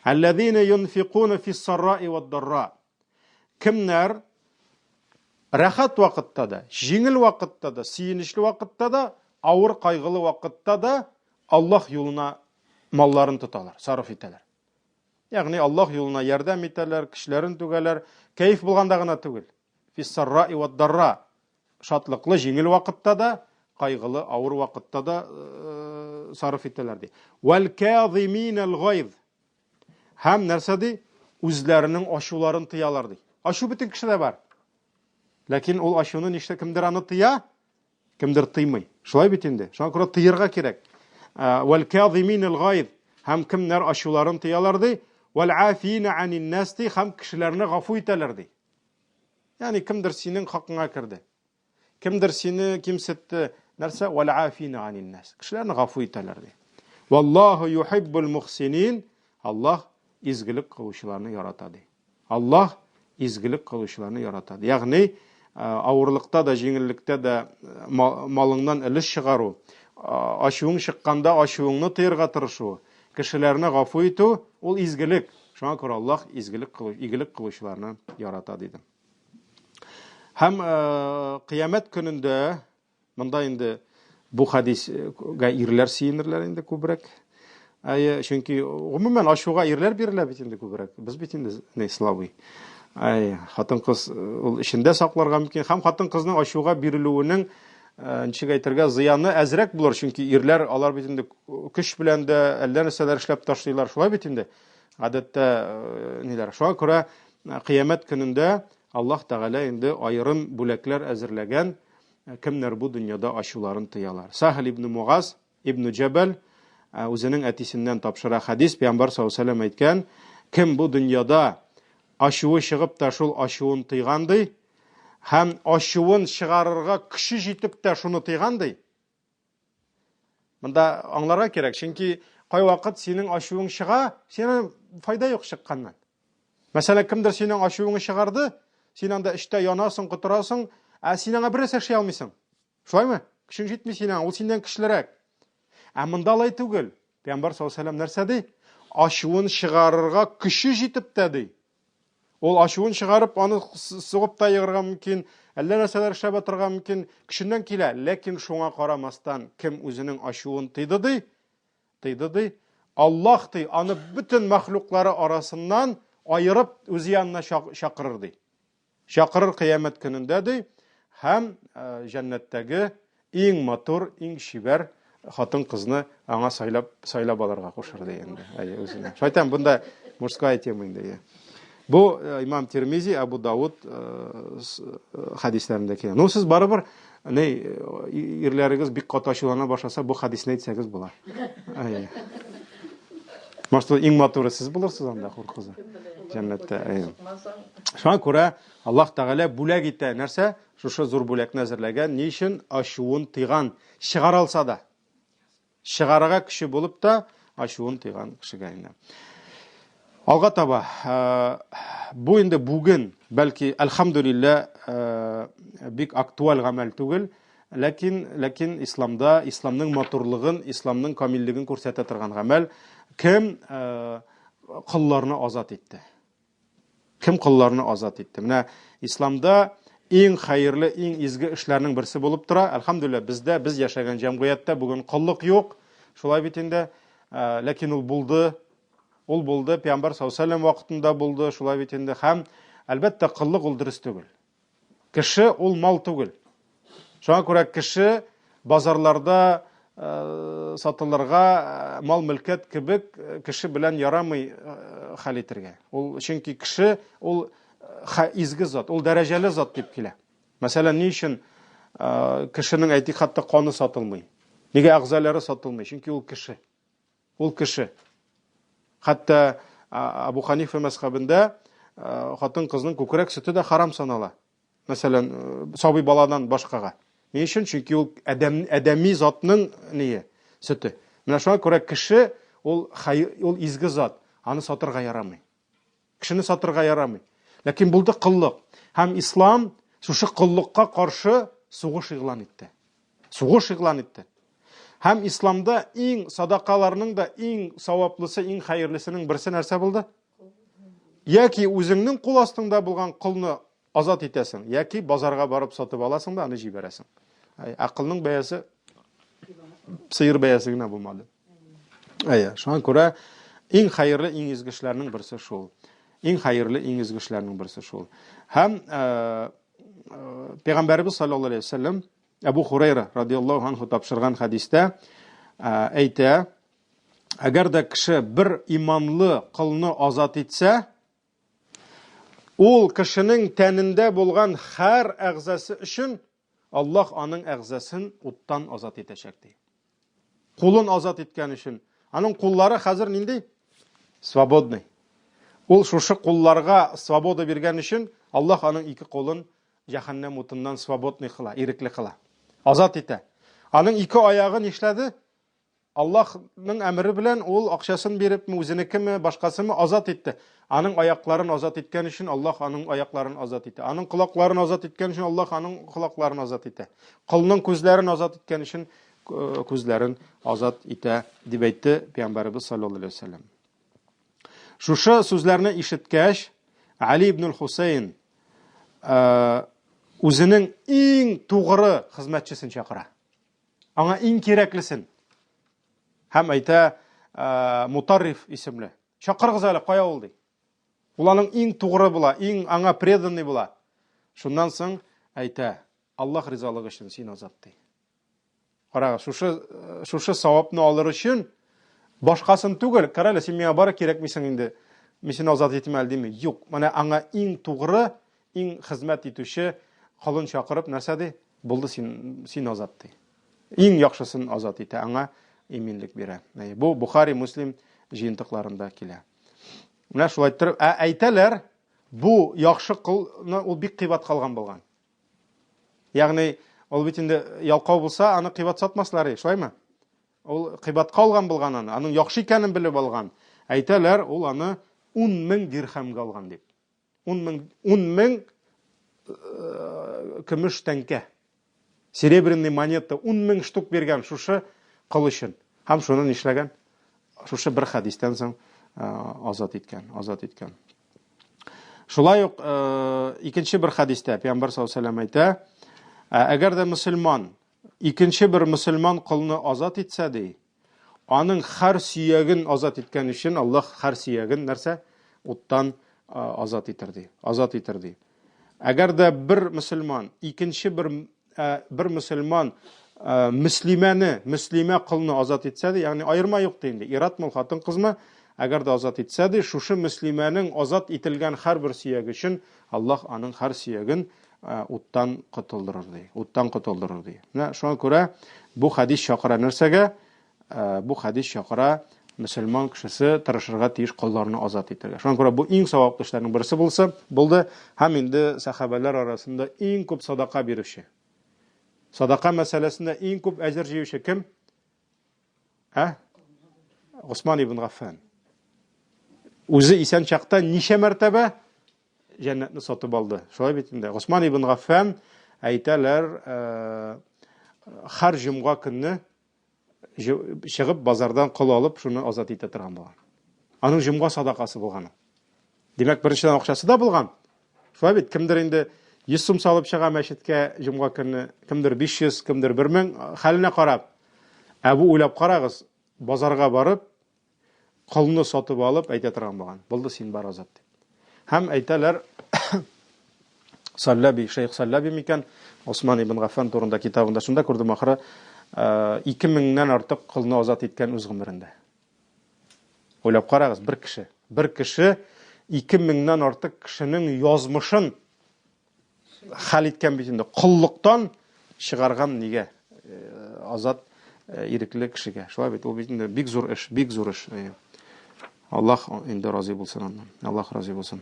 Әлләзина юнфикуна фис-сарраи вад-дарра. Кемнәр рәхәт вакытта да, җиңел вакытта да, сөенечле вакытта да, авыр кайгылы вакытта да Аллаһ юлына малларын тоталар, сарыф итәләр. Ягъни Аллаһ юлына ярдәм итәләр, көчләрен түгәләр, кәеф булганда гына түгел. Фиссарраи вад-дарра. Шатлыклы, җиңел вакытта да, кайгылы, авыр вакытта да э, сарыф итәләр ди. Вәл казиминал гайз. Һәм нәрсә ди? Үзләренең ачуларын тыялар ди. Ачу бөтен кешедә бар. Ләкин ул ачуны нишлә кемдер аны тыя, кемдер тыймый. Шулай бит инде. Шуңа күрә тыярга кирәк. Э, вәл казиминал гайз. Һәм кемнәр ачуларын тыялар ди? Вәл афина анин нас ди, һәм кешеләрне гафу итәләр ди. Ягъни кемдер синең хакыңа керде. Кемдер сине кимсетте. Нәрсә? Вәл афина анин нас. Кешеләрне гафу итәләр ди. Валлаһу юхиббул мухсинин. Аллаһ изгелек кылучыларны ярата ди. Аллаһ изгелек кылучыларны ярата. Ягъни э, авырлыкта да, җиңеллектә дә э, малыңнан өлеш чыгару, э, ачуың чыкканда ачуыңны тыярга тырышу, кешеләрне гафу итү ул изгелек. Шуңа күрә Аллаһ изгелек кылу, игелек кылучыларны ярата диде. Һәм э, кыямәт көнендә монда инде бу хәдискә ирләр сөенерләр инде күбрәк. Әйе, чөнки гомумән ачуга ирләр бирелә бит инде күбрәк. Без бит инде не слабый. Әй, хатын-кыз э, ул эчендә сакларга мөмкин. Һәм хатын-кызның ачуга бирелүенең э, ничек әйтергә зыяны әзрәк булыр, чөнки ирләр алар бит инде көч белән дә әллә нәрсәләр эшләп ташлыйлар. Шулай бит инде. Гадәттә э, ниләр. Шуңа күрә э, кыямәт көнендә Аллаһ Тәгалә инде аерым бүләкләр әзерләгән, э, кемнәр бу дөньяда ачуларын тыялар. Сахл ибн Мугаз ибн Җәбәл үзенең әтисеннән тапшыра хәдис, Пәйгамбәр саллаллаһу алейһи вәсәлләм әйткән, кем бу дөньяда ачуы чыгып та шул ачуын тыйган ди, һәм ачуын чыгарырга көче җитеп тә шуны тыйган ди, Монда аңларга кирәк, чөнки кайвакыт синең ачуың чыга, сиңа файда юк чыкканнан. Мәсәлән, кемдер синең ачуыңны чыгарды, син анда эчтә янасың, котырасың, ә син аңа бер нәрсә эшли алмыйсың. Шулаймы? Көчең җитми синең, ул синнән көчлерәк. Ә монда алай түгел. Пәйгамбәр саллаллаһу алейһи нәрсә ди? Ачуын чыгарырга көче җитеп тә ди. Ул ачуын чыгарып, аны сугып та егырга мөмкин, әллә нәрсәләр эшләп атырга мөмкин, көченнән килә. Ләкин шуңа карамастан, кем үзенең ачуын тыйды ди, тыйды ди, Аллаһ ди, аны бөтен мәхлуклары арасыннан аерып, үзе янына чакырыр ди. Чакырыр кыямәт көнендә, ди, һәм җәннәттәге иң матур, иң чибәр хатын-кызны аңа сайлап, сайлап алырга кушыр, ди инде. Әйе, үзенә. Шулай итәм, бунда мужская тема инде. Әйе. Бу имам Тирмизи, Абу Дауд хәдисләрендә килә. Ну, сез барыбер, не, ирләрегез бик каты ачулана башласа, бу хәдисне әйтсәгез була. Әйе. Может, иң матуры сез булырсыз анда, хур кызы. Җәннәттә. Әйе. Шуңа күрә Аллаһ Тәгалә бүләк итә. Нәрсә? Шушы зур бүләкне әзерләгән. Ни өчен? Ачуын тыйган. Чыгара алса да. Чыгарырга көче булып та, ачуын тыйган кешегә инде. Алга таба, бу инде бүген, бәлки, әлхәмдүлиллә, бик актуаль гамәл түгел, ләкин, ләкин исламда, исламның матурлыгын, исламның камиллеген күрсәтә торган гамәл, кем колларны азат итте? Кем колларны азат итте? Менә исламда иң хәерле, иң изге эшләрнең берсе булып тора. Әлхәмдүлилләһ, бездә, без яшәгән җәмгыятьтә бүген коллык юк. Шулай бит инде. Ләкин ул булды. Ул булды, Пәйгамбәр саллаллаһу алейһи вакытында булды, шулай бит инде. Һәм әлбәттә, коллык ул дөрес түгел. Кеше ул мал түгел. Шуңа күрә кеше базарларда э, сатылырга э, мал-мөлкәт кебек э, кеше белән ярамый хәл итергә. Ул чөнки кеше ул изге зат, ул дәрәҗәле зат дип килә. Мәсәлән, ни өчен кешенең әйтик хәтта каны сатылмый? Нигә әгъзалары сатылмый? Чөнки ул кеше. Ул кеше. Хәтта Абу Ханифа мәзхәбендә хатын-кызның күкрәк сөте дә харам санала. Мәсәлән, сабый баладан башкага. Ни өчен? Чөнки ул адәм, адәми затның ние, сөте. Менә шуңа күрә кеше ул ул изге зат, аны сатырга ярамый. Кешене сатырга ярамый. Ләкин булды коллык. Һәм ислам шушы коллыкка каршы сугыш игълан итте. Сугыш игълан итте. Һәм исламда иң садакаларның да иң саваплысы, иң хәерлесенең берсе нәрсә булды? Яки үзеңнең кул астыңда булган колны азат итәсең, яки базарга барып сатып аласың да аны җибәрәсең. Ә колның бәясе сыер бәясе генә булмады. Әйе, шуңа күрә иң хәерле, иң изге эшләрнең берсе шул. Иң хәерле, иң изге эшләрнең берсе шул. Һәм э, э, Пәйгамбәребез саллаллаһу алейһи вәсәлләм Әбу Хурайра радиаллаһу анху тапшырган хәдистә э, әйтә, әгәр дә кеше бер иманлы кылны азат итсә, ул кешенең тәнендә булган һәр әгъзасы өчен Аллаһ аның әгъзасын уттан азат итәчәк ди. Кулын азат иткән өчен. Аның куллары хәзер нинди? Свободный. Ул шушы кулларга свобода биргән өчен Аллаһ аның ике кулын җәһәннәм утыннан свободный кыла, ирекле кыла. Азат итә. Аның ике аягы нишләде? Аллаһның әмере белән ул акчасын бирепме, үзенекеме, башкасымы азат итте. Аның аякларын азат иткән өчен Аллаһ аның аякларын азат итә. Аның колакларын азат иткән өчен Аллаһ аның колакларын азат итә. Колның күзләрен азат иткән өчен э, күзләрен азат итә, дип әйтте Пәйгамбәребез саллаллаһу алейһи вәсәлләм. Шушы сүзләрне ишеткәч, Али ибн Хусейн э, үзенең иң тугры хезмәтчесен чакыра. Аңа иң кирәклесен. Һәм әйтә, э, Мутарриф исемле. Чакырыгыз әле, кая ул ди. Ул аның иң тугры була, иң аңа преданный була. Шуннан соң әйтә, Аллаһ ризалыгы өчен син азат ди. Карагыз, шушы э, шушы савапны алыр өчен башкасын түгел, кара әле, син миңа бары кирәкмисең инде. Мин сине азат итим әле дими. Юк, менә аңа иң тугры, иң хезмәт итүче колын чакырып нәрсә ди? Булды, син, син азат ди. Иң яхшысын азат итә, аңа иминлек бирә. Бу Бухари, Муслим җыентыкларында килә. Менә шулай иттереп, ә әйтәләр, бу яхшы колны ул бик кыйбат калган булган. Ягъни, ул бит инде ялкау булса, аны кыйбат сатмаслар, шулаймы? ул кыйбатка алган булган аны, аның яхшы икәнен белеп алган. Әйтәләр, ул аны 10 мең дирхәмгә алган дип. 10 мең, 10 мең э, көмеш тәңкә. Серебряный монета 10 мең штук биргән шушы кол өчен. Һәм шуны нишләгән? Шушы бер хәдистән соң э, азат иткән, азат иткән. Шулай ук э, икенче бер хәдистә Пәйгамбәр саллаллаһу алейһи вәсәлләм әйтә, әгәр дә мөселман икенче бер мөселман колны азат итсә ди, Аның һәр сөяген азат иткән өчен Аллаһ һәр сөяген нәрсә? Уттан азат итер ди. Азат итер ди. Әгәр дә бер мөселман икенче бер бер мөселман мөслимәне, мөслимә колны азат итсә ди, ягъни аерма юк ди инде, ир-атмы, хатын-кызмы, әгәр дә азат итсә ди, шушы мөслимәнең азат ителгән һәрбер сөяге өчен Аллаһ аның һәр сөяген уттан котылдырыр ди. Уттан котылдырыр ди. Менә шуңа күрә бу хәдис чакыра нәрсәгә? Бу хәдис чакыра мөселман кешесе тырышырга тиеш колларны азат итәргә. Шуңа күрә бу иң саваплы эшләрнең берсе булса, булды һәм инде сәхабәләр арасында иң күп садака бирүче. Садака мәсьәләсендә иң күп әҗер җыючы кем? Ә? Госман ибн Гаффан. Үзе исән чакта ничә мәртәбә җәннәтне сатып алды. Шулай бит инде. Госман ибн Гаффан әйтәләр, һәр җомга көнне чыгып базардан кол алып, шуны азат итә торган булган. Аның җомга садакасы булган. Димәк, беренчедән акчасы да булган. Шулай бит, кемдер инде 100 сум салып чыга мәчеткә җомга көнне, кемдер 500, кемдер 1000, хәленә карап. Ә бу уйлап карагыз, базарга барып, колны сатып алып әйтә торган булган. Булды, син бар азат дип. Һәм әйтәләр, Саллаби, шәйх Саллаби микән, Осман ибн Гаффан турында китабында шунда күрдем ахыры, 2000-нән артык колны азат иткән үз гомерендә. Уйлап карагыз, бер кеше, бер кеше 2000-нән артык кешенең язмышын хәл иткән бит инде. Коллыктан чыгарган нигә? Э, азат э, ирекле кешегә. Шулай бит, ул бит инде бик зур эш, бик зур эш. Аллаһ инде разый булсын аннан. Аллаһ разый булсын.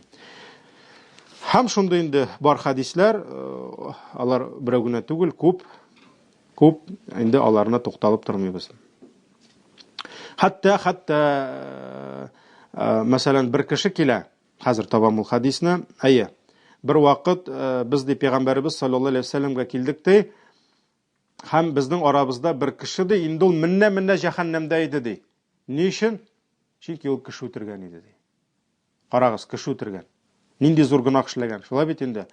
Һәм шундый инде бар хәдисләр, э, алар берәү генә түгел, күп, күп, инде аларына тукталып тормыйбыз. Хәтта, хәтта, мәсәлән, бер кеше килә, Хәзер табам ул хәдисне. Әйе. Бер вакыт э, без ди пәйгамбәребез саллаллаһу алейһи вәсәлләмгә килдек ди. Һәм безнең арабызда бер кеше ди, инде ул менә-менә җәһәннәмдә иде ди. Ни өчен? Чөнки ул кеше үтергән иде ди. Карагыз, кеше үтергән. Нинди зур гөнаһ эшләгән. Шулай бит инде.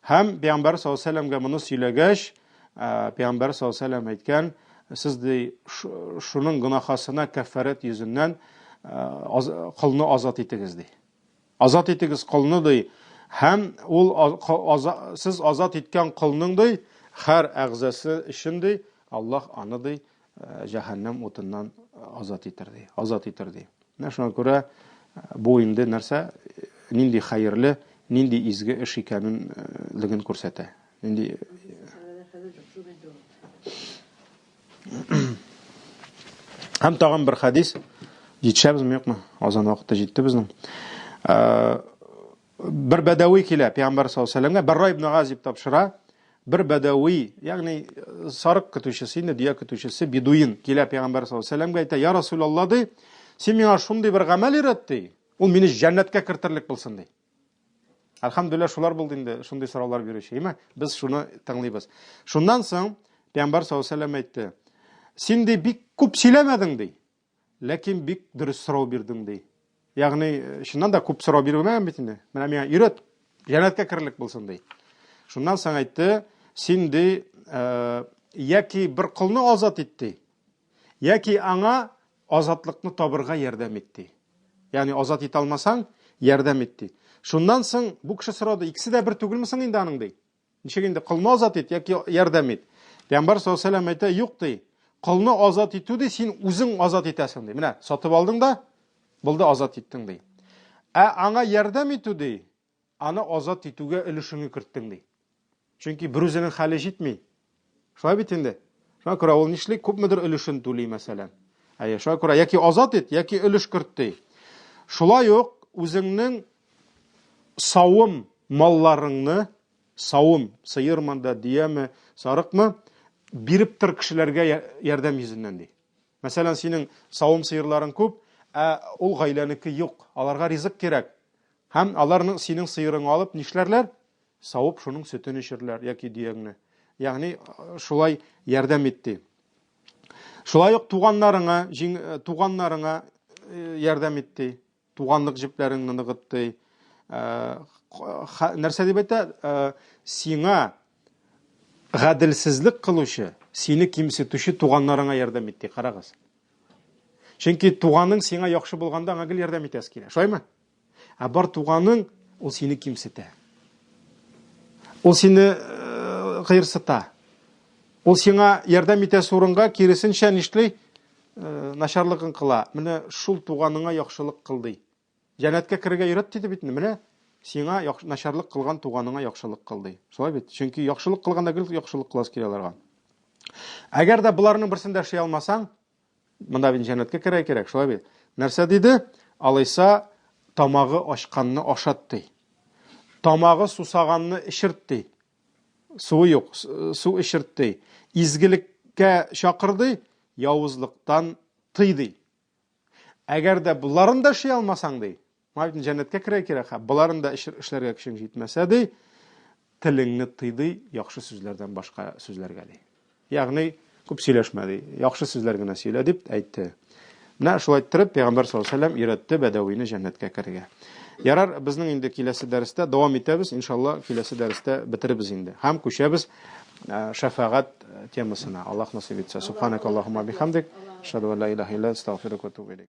Һәм пәйгамбәр саллаллаһу алейһи вәсәлләмгә моны сөйләгәч, э, пәйгамбәр саллаллаһу алейһи вәсәлләм әйткән, сез ди шуның гөнаһасына кәффарәт йөзеннән э, колны азат итегез ди. Азат итегез колны ди. Һәм ул сез азат иткән колның ди һәр әгъзасы өчен ди Аллаһ аны ди э, җәһәннәм утыннан азат итер ди. Азат итер ди. Менә шуңа күрә бу инде нәрсә, нинди хәерле, нинди изге эш икәнен күрсәтә. Нинди Һәм тагын бер хәдис. Җитешәбезме, юкмы? Азан вакыты җитте безнең. Бер бәдәви килә Пәйгамбәр саллаллаһу алейһи вәсәлләмгә, Барра ибн Газиб тапшыра. Бер бәдәви, ягъни э, сарык көтүчесе, инде дөя көтүчесе, бедуин килә Пәйгамбәр саллаллаһу алейһи вәсәлләмгә әйтә: "Я Расулаллаһ, ди, син миңа шундый бер гамәл өйрәт, ди, ул мине җәннәткә кертерлек булсын, ди." Әлхәмдүлилләһ, шулар булды инде, шундый сораулар бирүче, әйме? Без шуны тыңлыйбыз. Шуннан соң Пәйгамбәр саллаллаһу алейһи вәсәлләм әйтте: "Син ди бик күп сөйләмәдең, ди. Ләкин бик дөрес сорау бирдең, ди. Ягъни, э, чыннан да күп сорау бирелмәгән бит инде. Менә миңа өйрәт, җәннәткә керерлек булсын, ди. Шуннан соң әйтте, син ди, э, яки бер колны азат ит, ди, яки аңа азатлыкны табырга ярдәм ит, ди. Ягъни азат итә алмасаң, ярдәм ит, ди. Шуннан соң бу кеше сорады, икесе дә бер түгелме соң инде аның, ди. Ничек инде колны азат ит яки ярдәм ит. Пәйгамбәр саллаллаһу алейһи вәсәлләм әйтә, юк ди. Колны азат итү ди, син үзең азат итәсең ди. Менә сатып алдың да, булды азат иттең ди. Ә аңа ярдәм итү ди, аны азат итүгә өлешеңне керттең ди. Чөнки бер үзенең хәле җитми. Шулай бит инде. Шуңа күрә ул нишли? Күпмедер өлешен түли, мәсәлән. Әйе, шуңа күрә яки азат ит, яки өлеш керт ди. Шулай ук үзеңнең савым малларыңны, савым, сыермы да, дөяме, сарыкмы, биреп тор кешеләргә ярдәм йөзеннән ди. Мәсәлән, синең савым сыерларың күп, ә ул гаиләнеке юк. Аларга ризык кирәк. Һәм аларның синең сыерыңны алып нишләрләр? Савып шуның сөтен эчерләр яки дөяңне. Ягъни шулай ярдәм ит ди. Шулай ук туганнарыңа, җиң, туганнарыңа ярдәм ит ди. Туганлык җепләреңне ныгыт ди. Нәрсә дип әйтә? Сиңа гаделсезлек кылучы, сине кимсетүче туганнарыңа ярдәм ит ди. Карагыз. Чөнки туганың сиңа яхшы булганда аңа гел ярдәм итәсе килә. Шулаймы? Ә бар туганың ул сине кимсетә. Ул сине э, кыерсыта. Ул сиңа ярдәм итәсе урынга киресенчә нишли? Э, начарлыгын кыла. Менә шул туганыңа яхшылык кыл ди. Җәннәткә керергә өйрәт диде бит. Менә сиңа начарлык кылган туганыңа яхшылык кыл ди. Шулай бит? Чөнки яхшылык кылганда гел яхшылык кыласы килә аларга. Әгәр дә боларның берсен дә эшли алмасаң, монда бит җәннәткә керергә кирәк, шулай бит? Нәрсә диде? Алайса тамагы ачканны ашат ди. Тамагы сусаганны эчерт ди. Суы юк, су эчерт ди. Изгелеккә чакыр ди, явызлыктан тый ди. Әгәр дә боларын да эшли алмасаң ди, моңа бит җәннәткә керергә кирәк, ха, боларын да эшләргә көчең җитмәсә ди, телеңне тый ди, яхшы сүзләрдән башка сүзләргә ди. Ягъни күп сөйләшмә ди, яхшы сүзләр генә сөйлә дип әйтте. Менә шулай иттереп Пәйгамбәр саллаллаһу алейһи вәсәлләм өйрәтте бәдәвине җәннәткә керергә. Ярар, безнең инде киләсе дәрестә дәвам итәбез, иншалла, киләсе дәрестә бетеребез инде. Һәм күчәбез э, шәфәгать э, темасына. Аллаһ насыйп итсә. Субханакаллаһумма бихамдик, ашһаду ан ла илаһа илля астагфирука ва атубу илейк.